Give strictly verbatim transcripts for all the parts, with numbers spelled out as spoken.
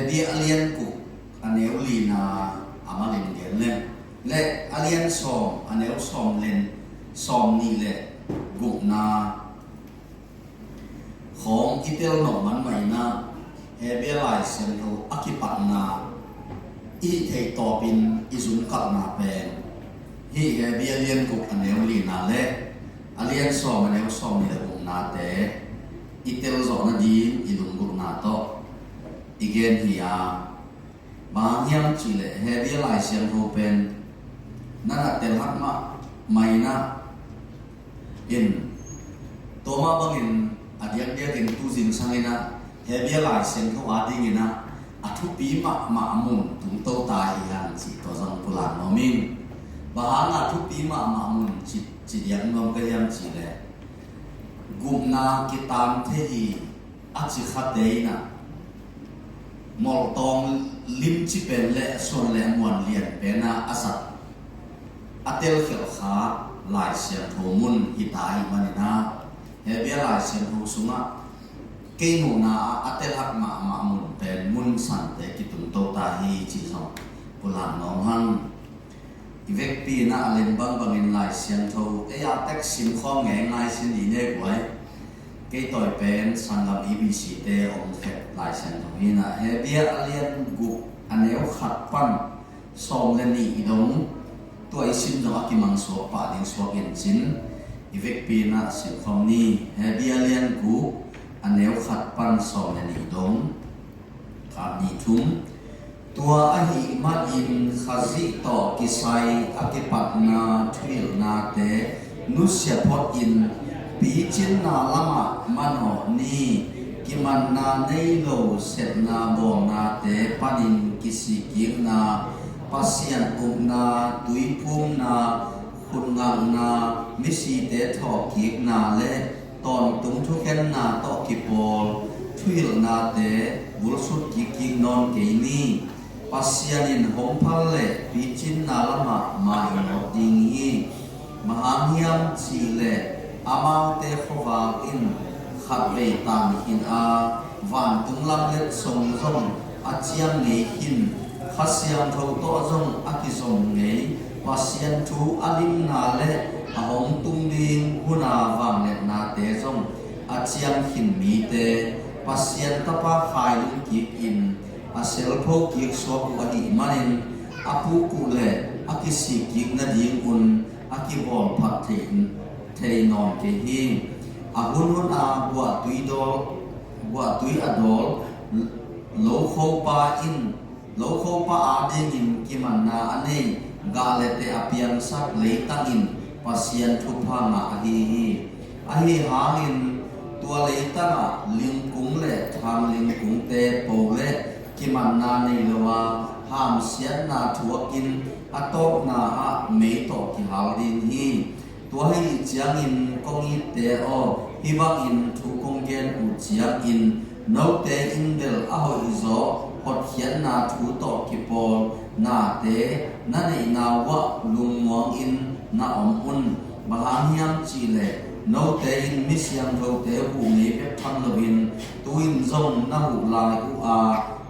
Hebru a lian guk a neu lina a malin gen leng le a lian sawm a neu sawm len sawm nih le gukna khawng i tel nop man mah inah Hebru Lai Siangtho a kipatna i hih theih tawpin i zumkalhna pen hih Hebru a lian guk a neu lina le a lian sawm a neu sawm nih le guknate i tel zawh nading i lunggulhna tawh i gen hi a, bang hang hiam cihleh Hebru Lai Siangtho pen nan a tel hak mah mah inah in tua mah bangin a diakdiakin tu zingsang inah Hebru Lai Siangtho a dinginah a thupi mahmah mun tungto ta hi hang cih tua zong pulak nuam ing. Bang hang a thupi mahmah mun ci, ci diak nuam ka hiam cihleh gupna kitan thei hi a ci khate inah moltawng limci pen le suan le muan lian pena a zat a telkhialh kha Lai Siangtho mun hi ta ahih maninah Hebru Lai Siangtho sungah kei muhna ah a telhak mahmah mun pen mun sante kitungto ta hi cih zong pulak nuam hang. I vekpi inah a lem bangbangin Lai Siangtho ei a tek simkhawm ngeingai sin i ne guai. Kei tawi pen sanggam E B C te om khet Lai Siangtho hi inah Hebru a lian guk a neu khat pan sawm le nih i dong. Tua i sim zong a kimang suak pah ding suak in cin i vekpi inah simkhawm ni. Hebru a lian guk a neu khat pan sawm le nih i dong. Khat nih thum. Tua ahih manin Khazih tawh kisai a kipatna thuhilhnate nusia photin picinna lamah manawh ni. Kimanna nei lo sepna bawlnate panin kisikkikna, Pasian upna, tuiphumna, khutngakna, misite thawhkikna le tawntung thukhenna tawh kipawl thuhilhnate bulsut kikkik nawn kei ni. Pasian in hong phal le picinna lamah mai nawt ding hi. Bang hang hiam cihleh amaute khuavak in khatvei tan khin a, vantung lam letsong zong a ciam ngei khin, Kha Siangtho tawh zong a kizom ngei, Pasian thu a limna le a hong tung ding huna vangliatnate zong a ciam khin mite, Pasian Tapa khailung kikin a selpho kik suak uh ahih manin a puk uh le a kisik kik nadingun a kibawlphat thei, thei nawn kei hi. A hunhun a guahtui dawl, guahtui a dawl lokhopa in, lokhopa adingin kimanna a nei, gah le teh a piangsak leitang in Pasian thupha ngah ahi hi. Ahi hangin tua leitangah lingkung le thang lingkungte po le kimanna nei lo a, hamsiatna thuakin a tawpna ah mei tawh kihal ding hi. Tua hi ciangin kong itte aw, hih bangin thu kong gen uh ciangin note in bel a hoihzaw hotkhiatna thu tawh kipawl nate na neihna uah lungmuangin na om un. Bang hang hiam cihleh note in mi siangthote huh ngei bek tham loin tu-in zong na huh lai uh a,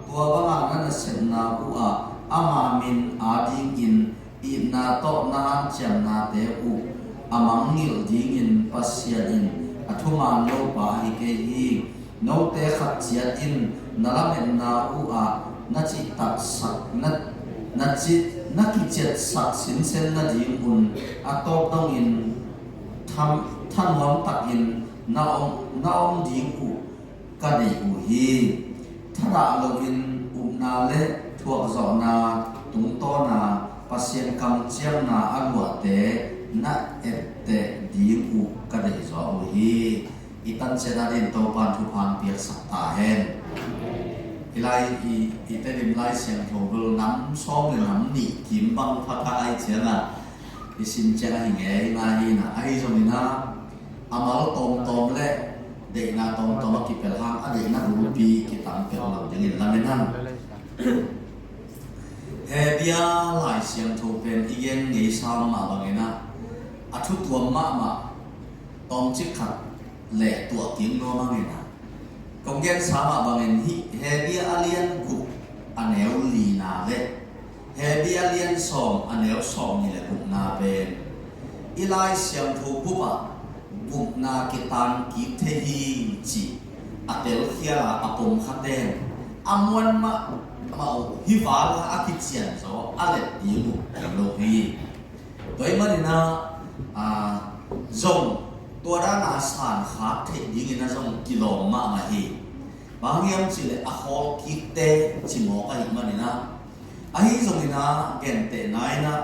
tua banga na nasepna uhah ama min adingin itna tawh na hanciamnate uh a mangngilh dingin Pasian in a thuman lopa ahi kei hi. Note khat ciat in na lametna uhah na cihtaksak, na, na, ci, na kiciatsak sinsen nadingun a tawp dongin tham, thanuam takin na om, na om ding uh ka deih uh hi. Thadah loin upna le thuakzawhna tungtawna Pasian kamciamna a luahte na etteh ding uh ka deihzaw uh hi. I tanciat adin Topan thupha piaksak ta hen. I lai i, i Tedim Lai Siangtho bel nam sawm le nam nih kim bang pha ka ai ciangah i sim ciang ahi ngei ngai hi na ahi zongin a a mal tawmtawm le deihna tawmtawm a kipelh hang a deihna bulpi kitam pelh lo dingin lamen hang. Hebru Lai Siangtho pen i gen ngeisa mah bangin a a thutuam mahmah tawmcik khat le tuah kik nuam hangin a kong gensa mah bangin hih Hebru a lian guk a neu lina le Hebru a lian sawm a neu sawm nih le gukna pen i Lai Siangtho bup ah gukna kitan kik thei hi ci a telkhial a, a pom khaten a muan mahmah uh hi vala a kician zaw a let ding uh om lo hi. Tua ahih manin ah, ah, zong tua dan a san khak theih dingin ah zong kilawm mahmah hi. Bang hang hiam cih leh a khawl kikte ci mawk ahih manin ah, ahi zongin ah gentehna in ah,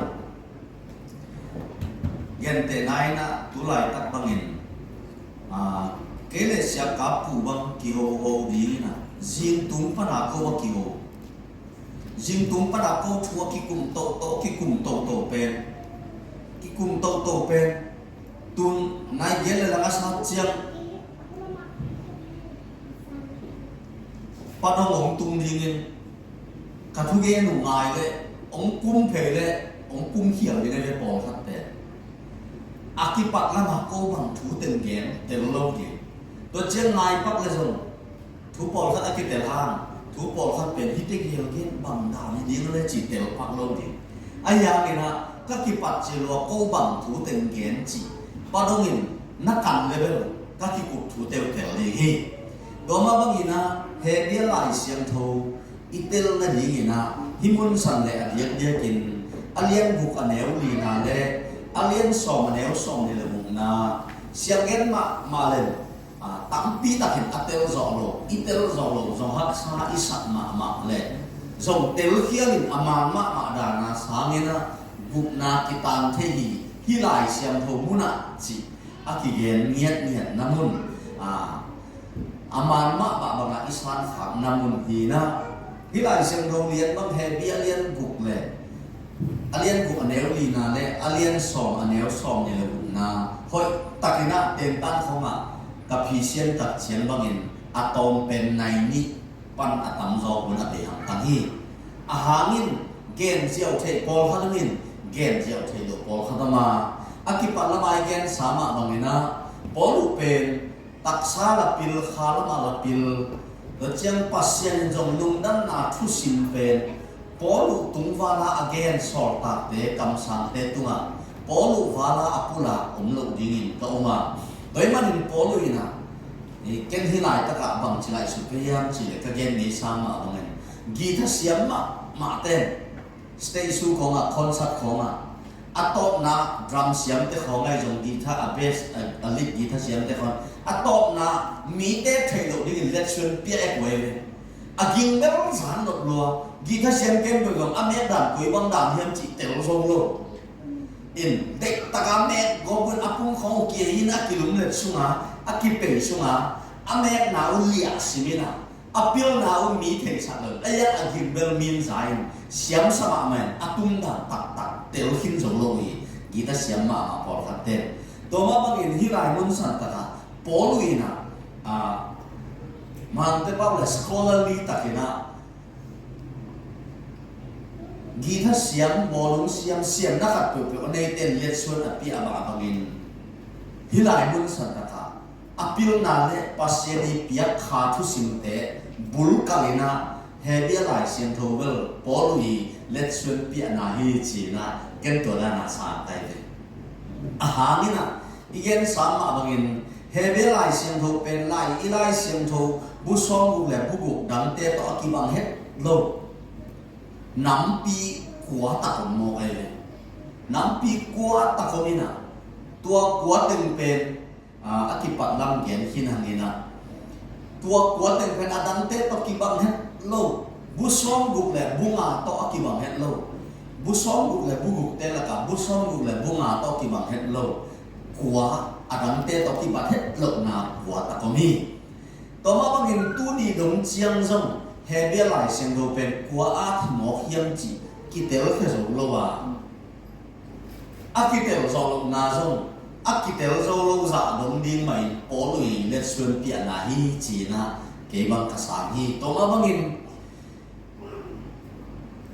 gentehna in ah tu laitak bangin, ah, kei le Sia Kap Pu bang kihoho dingin ah zingtung pan a ko a kiho. Zingtung pan a ko thu a kikum toto, kikum toto pen, kikum toto pen, tung nai gen le lang a sat ciang pan hong hong tung dingin, ka thugen uh ngai le hong kum phei le hong kum khial ding a ve pawlkhat pen. A kipat lamah ko bang thu teng gen tel lo ding. Tua ciang ngai pak le zong thu pawlkhat a kitel hang, thu pawlkhat pen hite gel gen bang dan hi ding le ci tel pak lo ding. Ahi hangin ah ka kipat ci lua ko bang thu teng gen ci pa dongin na kan le bel ka kikup thu teutel ding hi. Tua mah bangin ah Hebru Lai Siangtho i tel nadingin ah hih mun san le a diakdiakin a lian guk a neu lina le a lian sawm a neu sawm nih le gukna siang gen mahmah le, ah, tampi takin a tel zawh lo, i tel zawh lo zong haksa i sak mahmah le zong telkhial in a man mahmah dan a sangin ah gukna kitan thei hi, hih Lai Siangtho mun ah ci a kigen ngiatngiatna mun, ah, a man mahmah bangah i san khakna mun hi in ah, hih Lai Siangtho lian bang Hebru a lian guk le a lian guk a neu lina le a lian sawm a neu sawm nih le gukna hoih takin ah tentan khawngah ka phisian tak ciang bangin a tawm pen nai nih pan a tamzaw hun a bei hamtang hi. A hangin gen ziau thei pawlkhat om in, gen ziau thei lo pawlkhat om a, a kipat lamah i gensa mah bangin ah Paul uh pen taksa la pil, kha lamah la pil, tua ciang Pasian in zong lungdamna thusim pen Paul uh tung vala a gen sawltakte, kamsangte tungah Paul uh vala a pulak om loh dingin ka om a. Tua ahih manin Paul uh in ah, eh, ken hih laitakah bangci ngaihsut ka hiam cih leh ka gen ngei sang mah bangin guitar siam mahmahte, stage show khawngah, concert khawngah a tawpna drum siamte khawng ahi zong guitar, a bass, a, a lead guitar siamte khawng a tawpna mite theih loh dingin letsuan pia ek uh ei ve. A ging bel zan nop lua, guitar siam kem bel zong a mek dan koi bang dan hiam cih tel zo lo. In, deihtak a mek gawp un a pung khawng uh kia in a kilumlet sunga, a kipei sunga, a mekna uh liah sim in ah, a pilna uh mi theisak lo, a iat a ging bel min za in, siamsa mahmah in, a tum dan taktak tel khin zo lo hi, guitar siam mahmah pawlkhatte. Tua mah bangin hih lai mun santakah Paul uh in ah, ah, Mangte pau le scholarly takin ah, guitar siam, bawlung siam, siamna khat peuhpeuh a neite in letsuan a piah mah bangin hih lai mun santakah a pilna le Pasian i piak kha thusimte bulkalh in ah Hebru Lai Siangtho bel Paul uh i letsuan piahna hi ci-in ah ken tua dan a sang tai ve. A hangin ah i gen sang mah bangin Hebru Lai Siangtho pen lai, i Lai Siangtho bu sawmguk le bu guk dangte tawh a kibang het lo nampi kua tak om mawk ahi ve. Nampi kua tak om in ah tua kua teng pen, ah, a kipat lam gen khin hangin ah tua kua teng pen a dangte tawh kibang het lo. Bu sawmguk le bu nga tawh a kibang het lo. Bu sawmguk le bu gukte lakah bu sawmguk le bu nga tawh kibang het lo kua, a dangte tawh kibat het lohna kua tak om hi. Tua mah bangin tuni dong ciang zong Hebru Lai Siangtho pen kua a thimawk hiam cih kitel khia zo lo a, a kitel zawh lohna zong a kitel zo lo zah dong ding mahin Paul uh i letsuan piahna hi ci-in ah kei bang ka sang hi. Tua mah bangin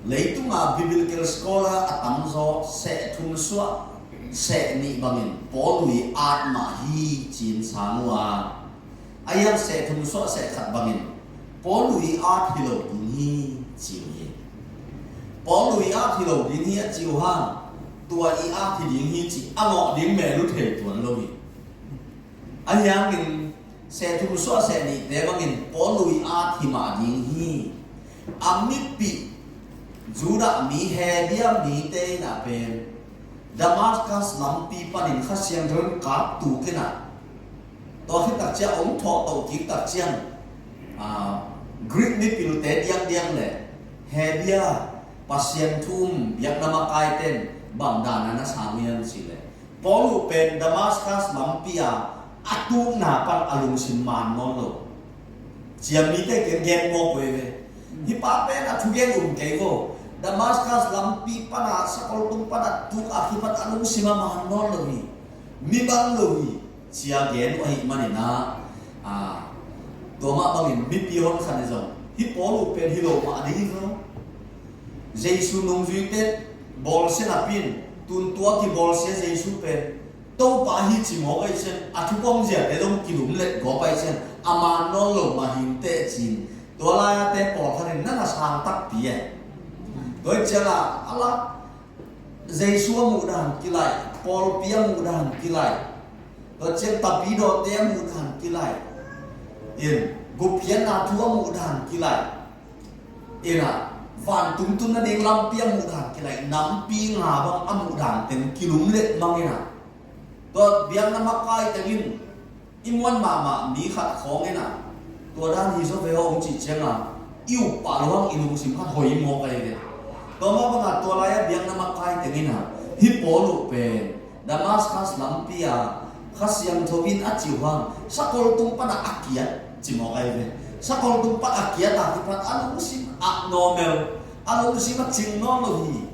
leitunga biblical scholar a tamzaw seh thum suah seh nih bangin Paul uh i at mah hi ci-in sang uh a, a iang seh thum suah seh khat bangin Paul i at hi lo ding hi ci uh hi. Paul i at hi lo ding hi a ci uh hang, tua i at hi ding hi ci a ngawh ding mel uh thei tuan lo hi. Ahi hangin seh thum suah seh nihte bangin Paul i at hi mah ding hi. A mipih Judah mi Hebia mite in a pen Damascus lampi panin Kha Siangtho in kap tuk in a, tua khit tak ciang hong thawh to kik tak ciang, ah, Greek mipilte diangdiang le Hebia Pasian thu um biakna makaite in bang dan a na sang uh hiam cih leh, Paul pen Damascus lampi a a tukna pan a lungsim man nawn lo. Ciam mite kiang gen mawk uh hi ve. Hih pa pen a thugen um kei vo. Damascus lampi pan a sakol tung pan a tuk a kipan a lungsim a man nawn lo hi. Mi bang lo hi. Ci a gen uh ahih manin a, ah, tua mah bangin mipi hon khat in zong hih Paul pen hi lo mah ding hi lo. Jesu nungzuite bawlsia napi in tun tua kibawlsia Jesu pen Topa hi ci mawk ahih ciang a thupom ziate zong kilumlet gawp ahih ciang a man nawn lo mah hi inteh ci-in tua lai-ate pawlkhat in na na sang takpi e. Tua ahih ciang a, a la Jesu a muh dan kilaih, pawlpi a muh dan kilaih, tua ciang tapidawte a muh dan kilaih, in gupkhiatna thu a muh dan kilaih, in a vantung tun nading lampi a muh dan kilaih, nampi nga bang a muh dan teng kilumlet mang in a, tua biakna makai teng in i muan mahmah mi khat khawng in a, tua dan hi zaw ve aw hong cih ciang a, i up pah lo hang i lungsim khat hoi mawk ahi ve. Tua mah bang a tua lai a biakna makai teng in a, hih Paul pen Damascus lampi a Kha Siangtho in a ci uh hang sakol tung pan a a kiat ci mawk ahi ve. Sakol tung pan a kiat a kipan a lungsim a normal, a lungsim a cing nawn lo hi.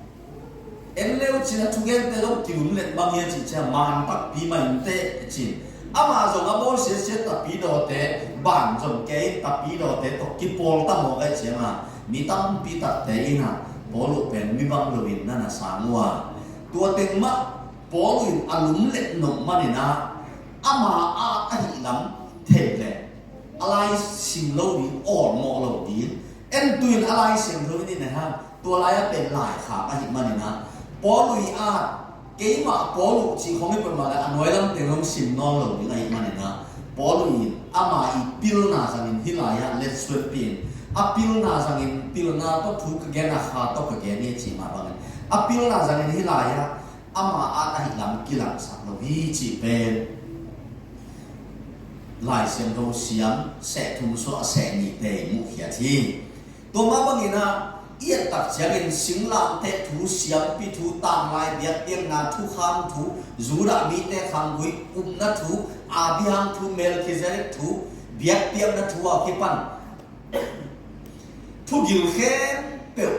En leu cin a thugente zong kilumlet bang hi a cih ciang man takpi mah inteh cin. Amah zong a bawl siasia tapidawte ban zong kei tapidawte tawh kipawl ta mawk ahih ciang a, mi tampi takte in a Paul pen mi bang lo in na na sang uh a, tua teng mah Paul in a lumlet nop manin a, ama a ahih lam thei leh a lai sim lo ding, awlmawh lo ding. En tu in a Lai Siangtho in i nei hang, tua lai a pen laikhak ahih manin a, Paul i at, keimah Paul cih khong i peuhmah le a nuai lam teng hong sim nawn lo ding ahih manin a, Paul in ama i pilna zangin hih lai ah letsuanpih in, a pilna zangin pilna tawh thu ka gen a, kha tawh ka gen hi a cih mah bangin, a pilna zangin hih lai ah ama at ahih lam kilangsak lo hi cih pen Lai Siangtho siam seh thum suah seh nihte i muhkhiat hi. Tua mah bangin a, i et tak ciangin singlamteh thu, siampi thu, tanglai biakpiakna, thukham thu, Judah mite khanggui upna thu, Abraham thu, Melkhizedek thu, biakpiakna thu a kipan thugil khempeuh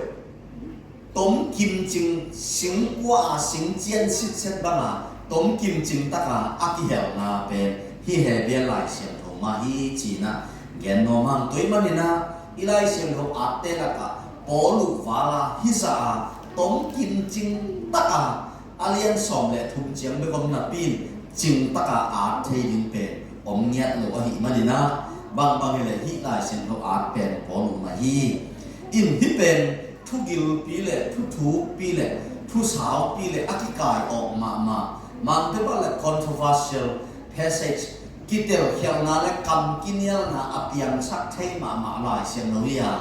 tomkim cing, singkua a singcian sitset banga tomkim cing taka a kihelna pen hih Hebru Lai Siangtho mah hi ci-in a gen nuam hang. Tua ahih manin a, i Lai Siangtho atte lakah Paul vala hih zah a tomkim cing taka a lian sawm le thum ciang bek om napi in cing taka at thei ding pen om ngiat lo ahih manin a, bangbang hileh hih Lai Siangtho at pen Paul mah hi. In hih pen thugilpi le thuthupi le thusaupi le a kikai awk mahmah, mangte pah le controversial passage, kitelkhialhna le kam kinialna a piangsak thei mahmah Lai Siangtho hi a,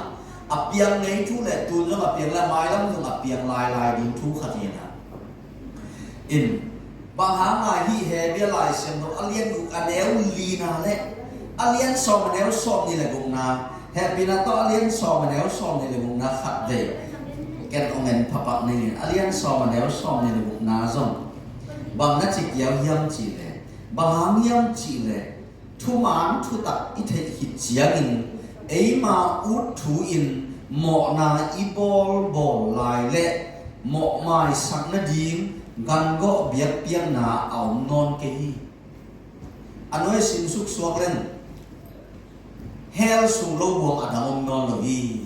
a piang ngei thu le tun zong a piang le mailam zong a piang lailai ding thu khat hi a. In, bang hang a hih Hebru Lai Siangtho a lian guk a neu lina le a lian sawm a neu sawm nih le gukna, hehpihna tawh a lian sawm a neu sawm nih le gukna khat vei ken ong en phapak ning in, a lian sawm a neu sawm nih le gukna zong bang na ci kiau hiam cih leh, bang hang hiam cih leh, thuman thutak i theih khit ciangin eima ut thu in mawhna i bawlbawl lai le mawhmaisak nading gangawh biakpiakna a om nawn kei hi. A nuai sin suksuak leng hell sung lo buang a dang om nawn lo hi.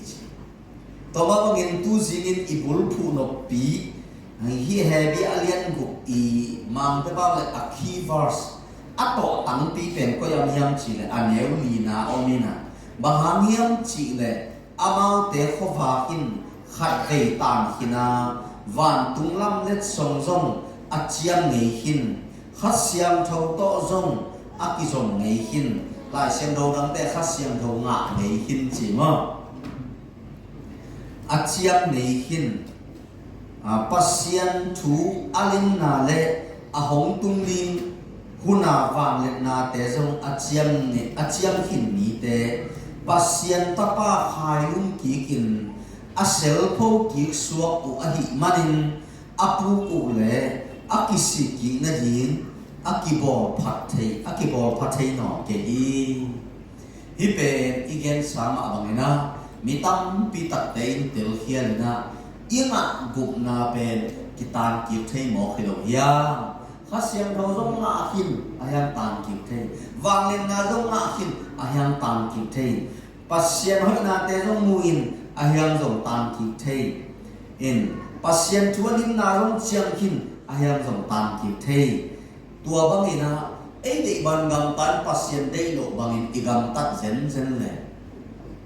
Tua mah bangin tu zingin i bulphuh noppi hih Hebru a lian guk i mangte pah le a key verse a tawh tangpi pen koi a om hiam cih leh a neu lina om in a, Bang hang hiam cihleh amaute khuavak in khatvei tan khin a, vantung lam letsong zong a ciam ngei khin, Kha Siangtho tawh zong a kizom ngei khin. Lai Siangtho dangte Kha Siangtho ngah ngei khin ci maw? A ciam ngei khin. A, Pasian thu a limna le a hong tung ding huna vangliatnate zong a ciam ngei, a ciam khin mite Pasian Tapa khailum kikin a selpho kik suak uh ahih manin a puk uh le a kisik kik nading a kibawl phat thei, a kibawl phat thei nawn kei hi. Hih pen i gensa mah bangin ah mi tampi takte in telkhial in ah i ngah gupna pen kitan kik thei mawk hi lo hiam? Kha Siangtho zong ngah khin a hiang tan kik thei, vangliatna zong ngah khin a hiang tan kik thei, Pasian hoihnate zong mu in a hiang zong tan kik thei in, Pasian thu a limna zong ciam khin a hiang zong tan kik thei. Tua bangin ah ei deih bang gamta in Pasian deih loh bangin i gamtat zenzen le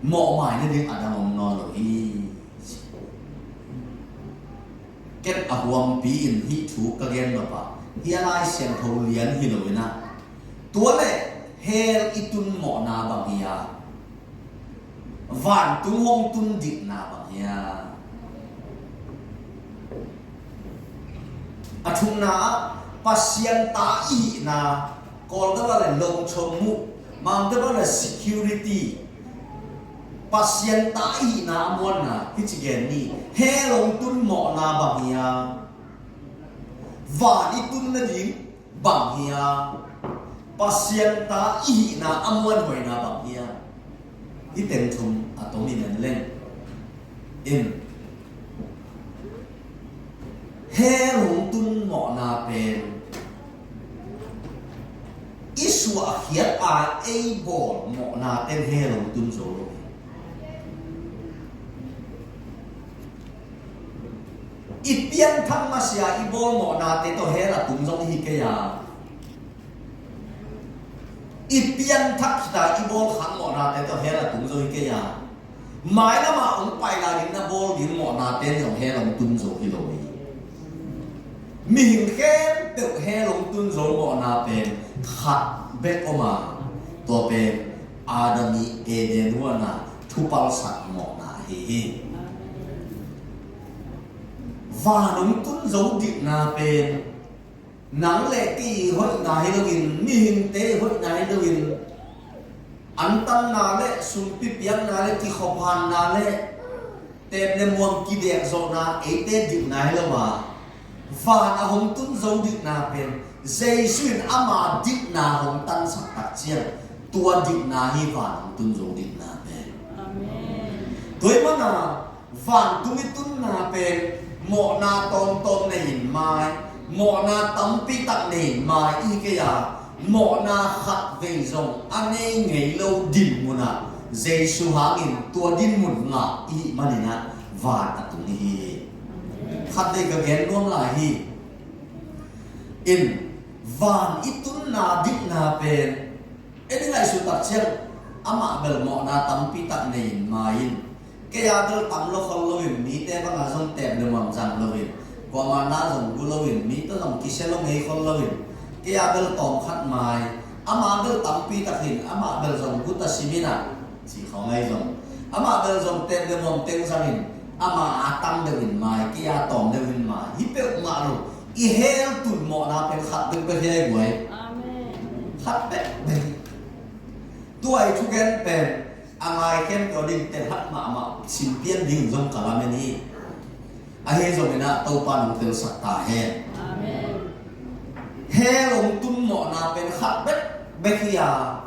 mawhmai nading a dang om nawn lo hi. Ken a huampi in hih thu ka gen nop ah, hih a Lai Siangtho lian hi lo in ah, tua le hell i tun mawhna bang hi a, vantung hong tun dikna bang hi a. A thumna ah Pasian ta i hihna, Kawlte bang le longchom muh, Mangte bang le security, Pasian ta i hihna a muanna, hih ci gen ni. Hell hong tun mawhna bang hi a, van i tun nading bang hi a, Pasian ta i hihna a muanhuaina bang hi a. Hih teng thum a tomin en leng in, hell hong tun mawhna pen i suahkhiat a ei bawl mawhna ten hell hong tun zo lo hi. I pianthak masia i bawl mawhnate tawh hell a tung zong hi kei a, i pianthak khita i bawl khat mawhnate tawh hell a tung zong hi kei a, mailam ah hong pai lai ding na bawl ding mawhnate zong hell hong tun zo hi lo hi. Mihing khempeuh hell hong tun zo mawhna pen khat bek om a, tua pen Adam i Eden huan a thupalsak mawhna ahi hi. Van hong tun zo dikna pen nang le kei hoihna hi loin, mihingte hoihna hi loin, antanna le sumpi piakna le kikhophanna le tep le muam kidekzawhna eite dikna hi lo a, van a hong tun zo dikna pen Jesu in ama dikna hong tansak tak ciang tua dikna hi van hong tun zo dikna pen. Amen. Tua ahih manin vantung i tunna pen mawhna tawmtawm nei in mai, mawhna tampi tak nei in mai i hi kei a, mawhna khat vei zong a nei ngei lo dinmun ah Jesu hangin tua dinmun ngah i hih manin ah van a tung i hi hi. Khat vei ka gen nuam lai hi. In, van i tunna dikna pen en i ngaihsut tak ciang amah bel mawhna tampi tak nei in mai in, kei a bel tam lo khol loin, mite bangah zong tep le muam zang loin, kuamah na zong gu loin, mi tawh zong kisia lo ngei khol loin, kei a bel tawm khat mai, amah bel tampi tak hi in, amah bel zong gu ta sim in ah, ci khawng ahi zong, amah bel zong tep le muam teng zang in, amah a tam deuh in mai, kei a tawm deuh in mai, hih peuhmah lo. I hell tun mawhna pen khat bekbek hi a, guai. Amen. Khat bekbek hi. Tua i thugen pen a ngai khempeuh ding telkhat mahmah sim pian ding zong ka lamen hi. Ahi zongin ah Topa nong telsak ta hen. Amen. Hell hong tun mawhna pen khat bekbek hi a,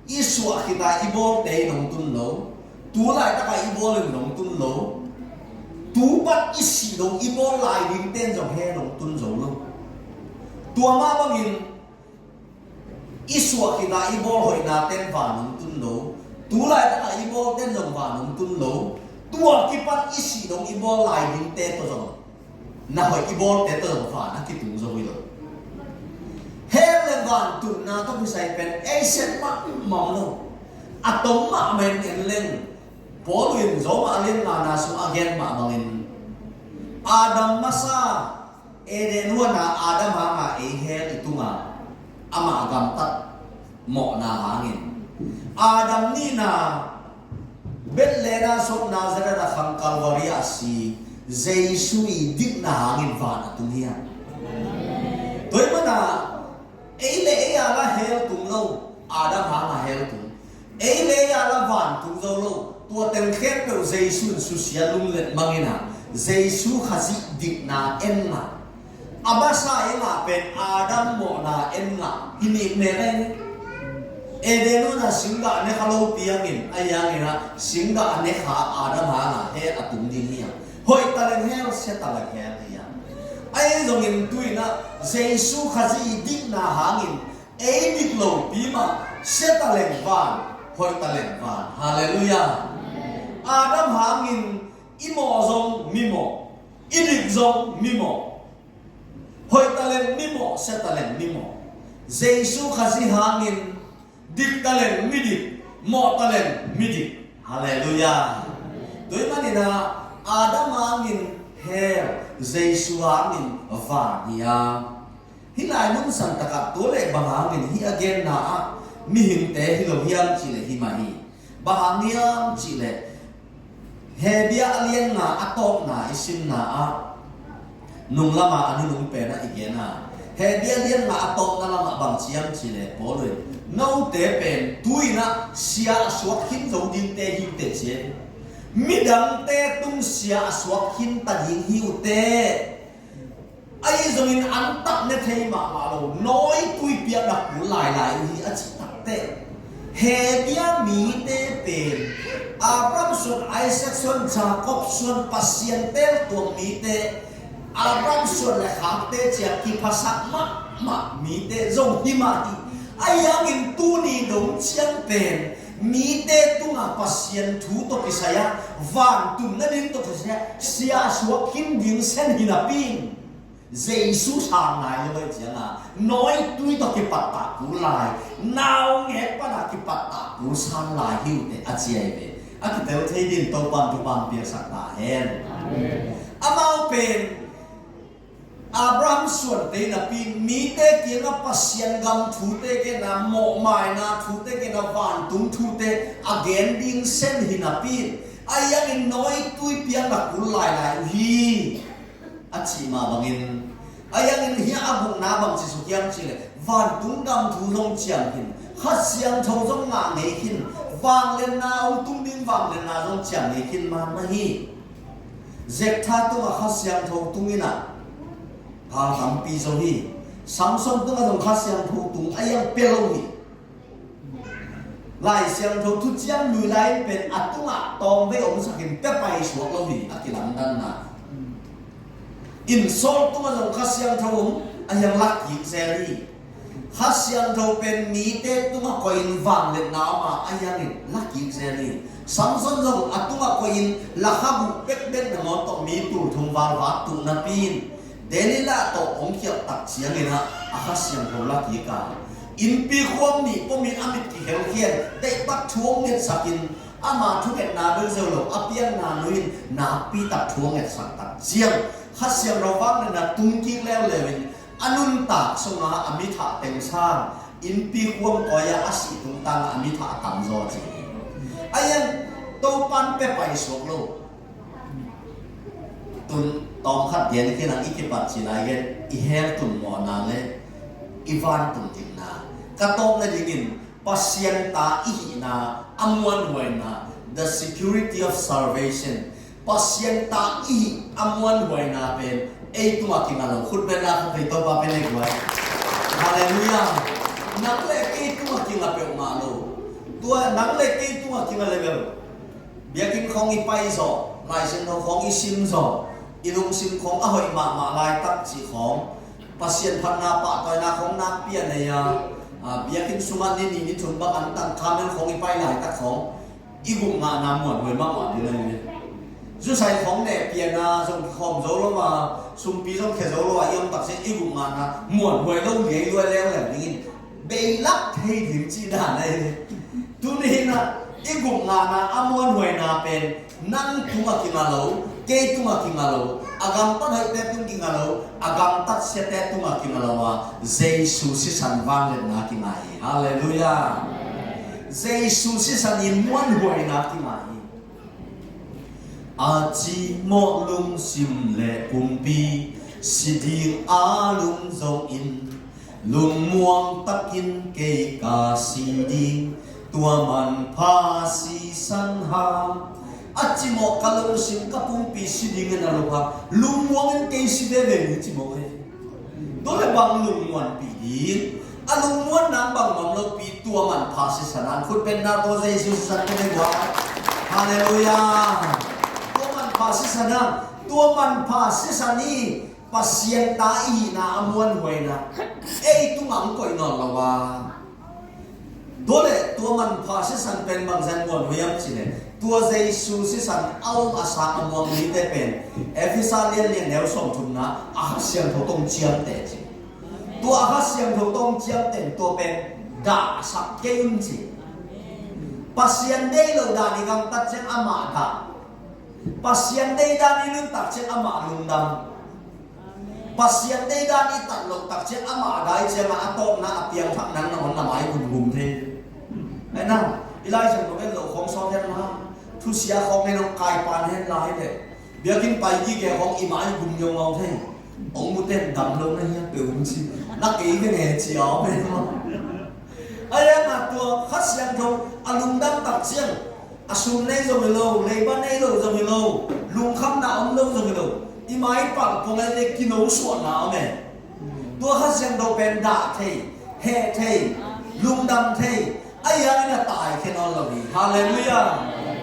i suah khit a i bawlte in hong tun lo, tu laitak a i bawl in hong tun lo, tu pan i sih dong i bawl lai dingte in zong hell hong tun zo lo. Tua mah bangin i suah khit a i bawl hoihnate in van hong tun lo, tu laitak a i bawlte in zong van hong tun lo, tua kipan i sih dong i bawl lai dingte tawh zong na hoih i bawlte tawh zong van a kitung zo hi lo. Hell le van tunna tawh kisai pen ei sep mahmah lo. A tom mahmah in en leng, Paul in Roma a lian ngana sung a gen mah bangin, Adam masa, Eden huana Adam hanga ei hel i tunga, amah gamtat mawhna hangin. Adam nihna, Bethlehem a sop Nazareth a khang Calvary a si, Jesu i dikna hangin van a tung hi a. Tua ahih mana, ei le ei a la hel tung lo, Adam hanga hel tung. Ei le ei a la van tung zo lo, tua teng khempeuh Jesu in susia lunglet mangin a, Jesu Khazih dikna en ngah. A masa i ngah pen Adam mawhna en ngah. Hi nih mek ei. Eden huana singgah ne kha lo piangin, a hiangin a singgah ne kha Adam hanga hel a tung ding hi a. Hoih taleng hel, sia taleng hel hi a. Ahi zongin tu-in a Jesu Khazih i dikna hangin ei dik lopi mah, sia taleng van, hoih taleng van. Halleluiah. Adam hangin i mawh zong mimawh, i dik zong mimawh. Hoih taleng mimawh, sia taleng mimawh. Jesu Khazih hangin dik taleng midik, mawh taleng midik. Halleluiah. Tua ahih manin a Adam hangin hel, Jesu hangin van hi a. Hih lai mun san takah tua leh bang hangin hih a genna ah mihingte hi lo hiam cih leh hi mah hi. Bang hang hiam cih leh Hebru a lian nga a tawpna i simna ah, nung lama a nunung pen ah i gen a, Hebru a lian nga a tawpna lamah bang ci hiam cih leh Paul in, note pen tu-in ah sia a suak khin zo dingte hi uh teh ci hi. Midangte tung sia a suak khin ta ding hi uh teh. Ahi zongin an tak ne thei mahmah lo, nawitui piakna kul lailai uh hi a cih takteh, Hebru mite pen Abraham suan, Isaac suan, Jacob suan, Pasian tel tuang mite, Abraham suan le khakte ci-a kiphasak mahmah mite zong hi mah hi. Ahi hangin tuni dong ciang pen mite tungah Pasian thu tawh kisai-a, vantung nading tawh kisai-a sia a suak khin ding sen hi napi in, Jesu sang nai lo ahih ciangin a, nawitui tawh kipattah kul lai, naungek pana kipattah kul sang lai hi uh teh a ci ahi ve. A kitel thei dingin Topa'n thupha piaksak ta hen. Amen. Amau pen Abraham suante napi in, mite kiangah Pasian gam thute genna, mawhmaina thute genna, vantung thute a gen ding sen hi napi in, ahi hangin nawitui piakna kul lailai uh hi. A cih mah bangin, ahi hangin hiah a gukna bang ci suk hiam cih leh, vantung gam thu zong ciam khin, Kha Siangtho zong ngah ngei khin, vangliatna hong tung ding vangliatna zong ciam ngei khin man mah hi. Jephthah tungah Kha Siangtho tung in a, hal tampi zo hi. Samson tungah zong Kha Siangtho tung a, ahi hang pia lo hi. Lai Siangtho thuciam lui lai in pen a tungah tawmvei omsak in pia paisuak lo hi, a kilamdanna. Inn Saul tungah zong Kha Siangtho om, ahi hang la kik zel hi. Kha Siangtho pen mite tungah koih in vangliatna om a, ahi hangin la kik zel hi. Samson zong a tungah koih in la kha guh pekbek nangawn tawh mi tul thum val vak tuh napi in, Delilah tawh hong khialh tak ciangin a, a Kha Siangtho la kik a, innpi khuam nih pom in a mit kikhelkhian, deihtak thu hong ngetsak in, ama thungetna bel zo lo, a pianna nu in nakpi tak thu hong ngetsak tak ciang, Kha Siangtho vangliatna tung kik leuleu in, a nuntak sungah a mithah teng sang, innpi khuam koi-ah a sih tungtang a mithah a tam zaw ci. Ahi hang Topa'n pia paisuak lo. Tun tawmkhat gen khin ang, i kipat cih lai gen, i hel tun mawhna le i van tun dikna. Ka tawpna dingin Pasian ta i hihna a muanhuaina, the security of salvation. Pasian ta i hih a muanhuaina pen ei tungah kingah lo. Khut beng la khat vei, Topa pen ei guai. Halleluiah. Nang le kei tungah kingah peuhmah lo. Tua nang le kei tungah kingah le bel, biakinn khawng i pai zawh, Lai Siangtho khawng i sim zawh, i lungsim khawng a hoih mahmah laitak cih khawng, Pasian phatna pahtawina khawng nakpi a nei a, a, biakinn sungah ni nih ni thum bang an tangkha mel khawng i pai laitak khawng, i guk ngahna muanhuai mahmah ding a hi. Zusai khawng nehpiakna zong kikhawm zo lo a, sumpi zong khia zo lo a i om tak ciang i guk ngahna muanhuai lo liai luai leuleu dingin beilak thei ding cih dan a hi. Tuni-in ah i gupna, a muanhuaina pen nang tungah kingah lo, kei tungah kingah lo, a gamtat hoihte tung kingah lo, a gamtat siate tungah kingah lo a, Jesu sisan vangliatna kingah hi. Halleluiah. Jesu sisan in muanhuaina kingah hi. A cimawh lungsim le pumpi si ding a lungzong in, lungmuang takin kei ka si ding, tua manpha sisan hang. A cimawh ka lungsim ka pumpi si dingin a lo hang, lungmuangin kei si veve ni cimawh kei. Tua le bang lungmuanpih ding? A lungmuanna bang nuam lopi, tua manpha sisan hang. Khut beng na, tua Jesu sisan ka nei guai. Halleluiah. Tua manpha sisan hang. Tua manpha sisan hi. Pasian ta i hihna a muanhuaina ei tungah hong koih nawn lo a. Tua le tua manpha sisan pen bangzah in muanhuai hiam cih leh, tua Jesu sisan a um a sang a muang mite pen Efesa lian li a neu sawmthumna, a Kha Siangtho tawh hong ciamteh ci. Tua a Kha Siangtho tawh hong ciamteh in tua pen dahsak kei un ci. Pasian deih loh dan i gamtat ciang amah dah. Pasian deih dan i nuntak ciang amah lungdam. Pasian deih dan i tat loh tak ciang amah dah ciangin a tawpna a piangthak nang nangawn na mai gumgum thei. Ai na, i Lai Siangtho en loh khawng sawt hen la, thusia khawng en hong kaipan hen la hi leh, biakinn pai gige khawng i mai gum ngaungau thei. Hong mute in dam lo na hia pe um ci, na kei ve nge ci a om e maw. Ahi hangin tua Kha Siangtho a lungdam tak ciang, a sum nei zong hi lo, leiba nei lo zong hi lo, lungkhamna om lo zong hi lo, i mai palh pong ei le kino suahna om e. Tua Kha Siangtho pen dah thei, heh thei, lungdam thei, ahi hangin a taikhia nawn lo hi. Halleluiah.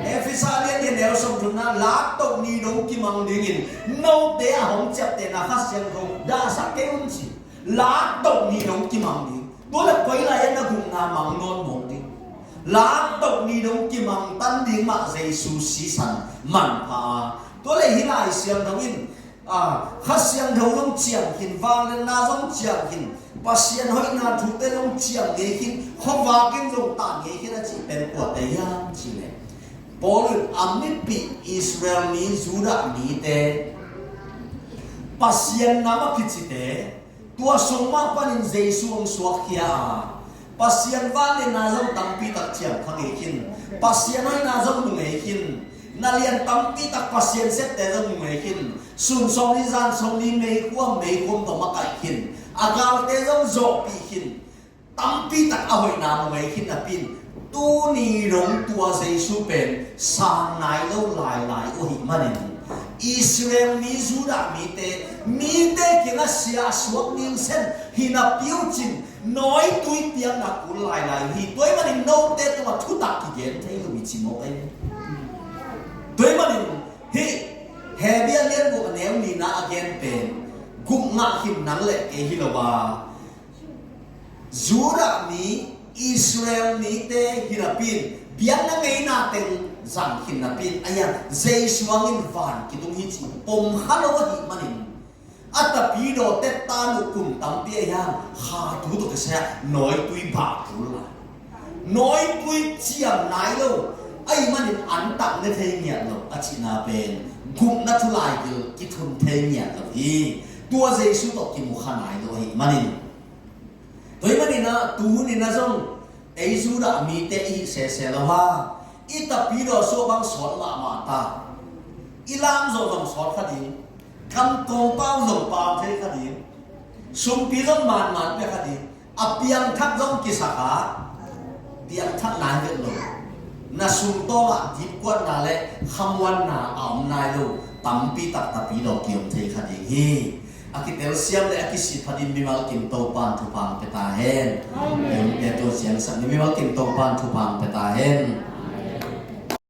Efesa lian li a neu sawmthumna, laktoh ni dong kimang dingin note a hong ciaptehna Kha Siangtho dahsak kei un ci. Laktoh ni dong kimang ding. Tua le koi lai-ah na gupna mang nawn mawk ding. Laktoh ni dong kimangtan ding mah Jesu sisan manpha a. Tua le hih Lai Siangtho in, a, Kha Siangtho zong ciang khin, vangliatna zong ciang khin, Pasian hoihna thute zong ciang ngei khin, khuavak in zong tan ngei khin a cih pen kuate hiam cih leh, Paul in a mipih Israel mi, Judah mite, Pasian nam a kicite, tua sung mah panin Jesu hong suakkhia a, Pasian vangliatna zong tampi tak ciang kha ngei khin, Pasian hoihna zong mu ngei khin, na lian tampi tak Pasian septe zong mu ngei khin, sun sawmli zan sawmli meikuang meikuang tawh makaih khin, a galte zong zawhpih khin, tampi tak a hoihna mu ngei khin napi in, tuni dong tua Jesu pen sang nai lo lailai uh ahih manin, Israel mi, Judah mite, mite kiangah sia a suak ding sen hi napi uh cin, nawitui piakna kul lailai uh hi. Tua ahih manin note tungah thutak kigen thei lo hi ci mawk ei. Tua ahih manin hih Hebru lian guk a neu nihna a gen pen, gupna ngah khin nang le kei hi lo a, Judah mi, Israel mite hi napi in, biakna ngeina teng zang khin napi in, ahi hang Jesu hangin van kitung hi ci pom kha lo ahih manin, a tapidaw tetta uh kum tampi ahi hang kha tu tawh kisai-ah nawitui bah kul lai, nawitui ciam nai lo ahih manin an tak ne thei ngiat lo a cihna pen gupna thu laigil kithum thei ngiat lo hi. Tua Jesu tawh kimu kha nai lo ahih manin. Tua ahih manin ah, tu hun in ah zong ei Judah mite i hih sese lo hang, i tapidaw sung bang sawt mahmah ta. I lam zawh zong sawt kha ding, kam kawng pau zong pau thei kha ding, sumpi zong manman pia kha ding, a piangthak zong kisak a, piangthak nai vet lo. Na sum tawngah dipkuatna le khamuanna a om nai lo, tampi tak tapidaw kiom thei kha ding hi. A kitelsiam le a kisih phatin mimal kim Topa'n thupha hong pia ta hen. Amen. Te tua siangsak ni, mimal kim Topa'n thupha hong pia ta hen.